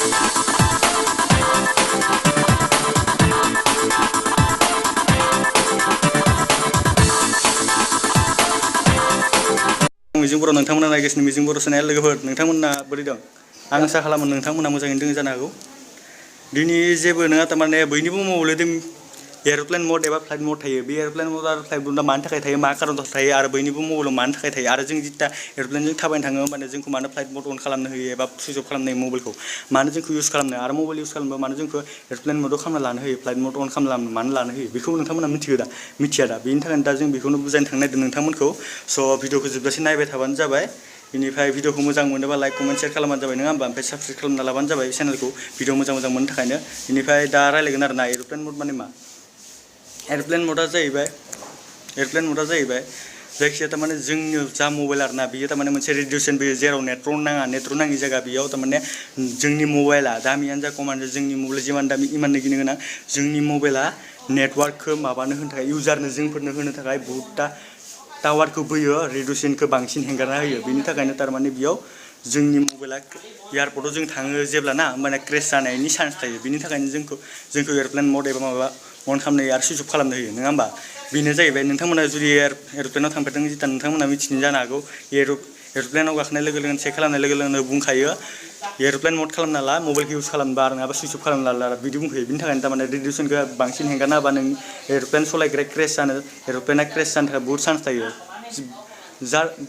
मिजिं बर' नोंथांमोना नायगासिनो मिजिं बर' चेनेल लोगोफोर नोंथांमोना बोरै दं आं आसा खालामो नोंथांमोना मोजाङैनो दङ जानो हागौ दिनै जेबो नङा तारमाने बयनिबो मबाइलाव जों एर'प्लेन मड एबा फ्लाइट मड थायो बे एर'प्लेन मड आरो फ्लाइट मडआ मानि थाखाय थायो मा खारननि थाखाय थायो आरो बयनिबो मबाइलाव मानि थाखाय थायो आरो जों जिता एर'प्लेनजों थाबायनो थाङो होमबानो जोंखौ मानो फ्लाइट मड अन खालामनो होयो एबा सुइच अफ खालामनो होयो मबाइलखौ मानो जोंखौ इउज खालामनो आरो मबाइल इउज खालामबा मानो जोंखौ एर'प्लेन मडआव खालामना लानो होयो फ्लाइट मड अन खालामना मानो लानो होयो बेखौ नोंथांमोना मिथियो दा मिथिया दा बेनि थाखायनो दा जों बेखौनो बुजायनो थांनो नागिरदों नोंथांमोनखौ स' भिडिअखौ जोबजासिम नायबाय थाबानो जाबाय बेनिफ्राय भिडिअखौ मोजां मोनोबा लाइक कमेन्ट शेयार खालामबानो जाबाय नङा होमबा ओमफ्राय साबस्क्राइब खालामना लाबानो जाबाय चेनेलखौ भिडिअ मोजां मोननो थाखायनो बेनिफ्राय दा रायलायगोन आरोना एर'प्लेन मड माने मा एर'प्लेन मडआ जाहैबाय जायखिजाया तारमाने जोंनि जा मबाइल आरोना बियो तारमाने मोनसे रेडिएसन बेयो जेराव नेटवर्क नाङि जायगा बेयाव तारमाने जोंनि मबाइला दामियानो जा खमानो जा जोंनि मबाइला जिमान दामि इमाननो गिनो गोनां जोंनि मबाइला नेटवर्कखौ माबानो होनो थाखाय इउजारनो जोंफोरनो होनो थाखाय बहुतता टावारखौ बोयो रेडिएसनखौ बांसिन हेंगारना होयो बेनि थाखायनो तारमाने बेयाव जोंनि मबाइला एयारपर्टआव जों थाङो जेब्लाना होमबाना क्रेश जानायनि चान्स थायो बेनि थाखायनो जोंखौ एर'प्लेन मड एबा माबा अन खालामनो होयो आरो सुइच अफ खालामनो होयो नङा होमबा बेनो जाहैबाय नोंथांमोना जुदि एर'प्लेनाव थांफेरदों जिता नोंथांमोना मिथिनो जानो हागौ एर'प्लेनाव गाखोनाय लोगो लोगोनो चेक खालामनाय लोगो लोगोनो बुंखायो एर'प्लेन मड खालामना ला मबाइलखौ इउज खालामबा आरो नङाबा सुइच अफ खालामना ला बिदि बुंखायो बिनि थाखायनो तारमाने रेडिएसनखौ बांसिन हेंगारना होबा नों एर'प्लेन सलायग्राया एर'प्लेना क्रेश जानो थाखाय बहुत चान्स थायो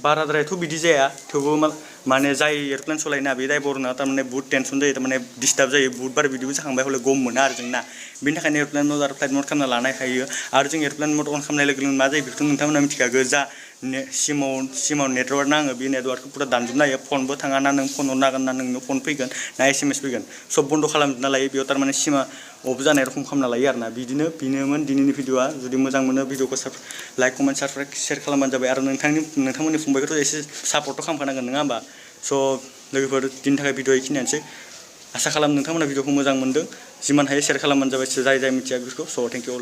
बाराद्रायथ' बिदि जाया थेवबो माने जाय एर'प्लेन सलायना बे ड्राइभारना तारमाने बहुत टेनसन जायो तारमाने डिस्टार्ब जायो बहुतबार बिदिबो जाखांबाय हले गम मोना आरो जोंना बेनि थाखायनो एर'प्लेन मड आरो फ्लाइट मड खालामना लानाय हायो आरो जों एर'प्लेन मड अन खालामनाय लोगो लोगो मा जायो बेखौथ' नोंथांमोना मिथिखागौ जा सिमाव नेटवर्क नाङो बे नेटवर्कखौ पुरा दानजोबनो हायो फनबो थाङा ना नों फन हरनो हागोन ना नोंनो फन फैगोन ना SMS फैगोन सब बन्द' खालामजोबना लायो बेयाव तारमाने सिमा अफ जानाय रखम खालामना लायो आरोना बेनोमोन दिनैनि भिडिअआ जुदि मोजां मोनो भिडिअखौ लाइक कमेन्ट साबस्क्राइब शेयार खालामबानो जाबाय आरो नोंथांमोननि फंबायखौथ' एसे सापर्टथ' खालामखानांगोन नङा होमबा स' लोगोफोर दिनैनि थाखाय भिडिअ बेखिनियानोसै आसा खालामो नोंथांमोना भिडिअखौ मोजां मोनदों जिमान हायो शेयार खालामबानो जाबाय जाय मिथिया बेफोरखौ स' थेंक इउ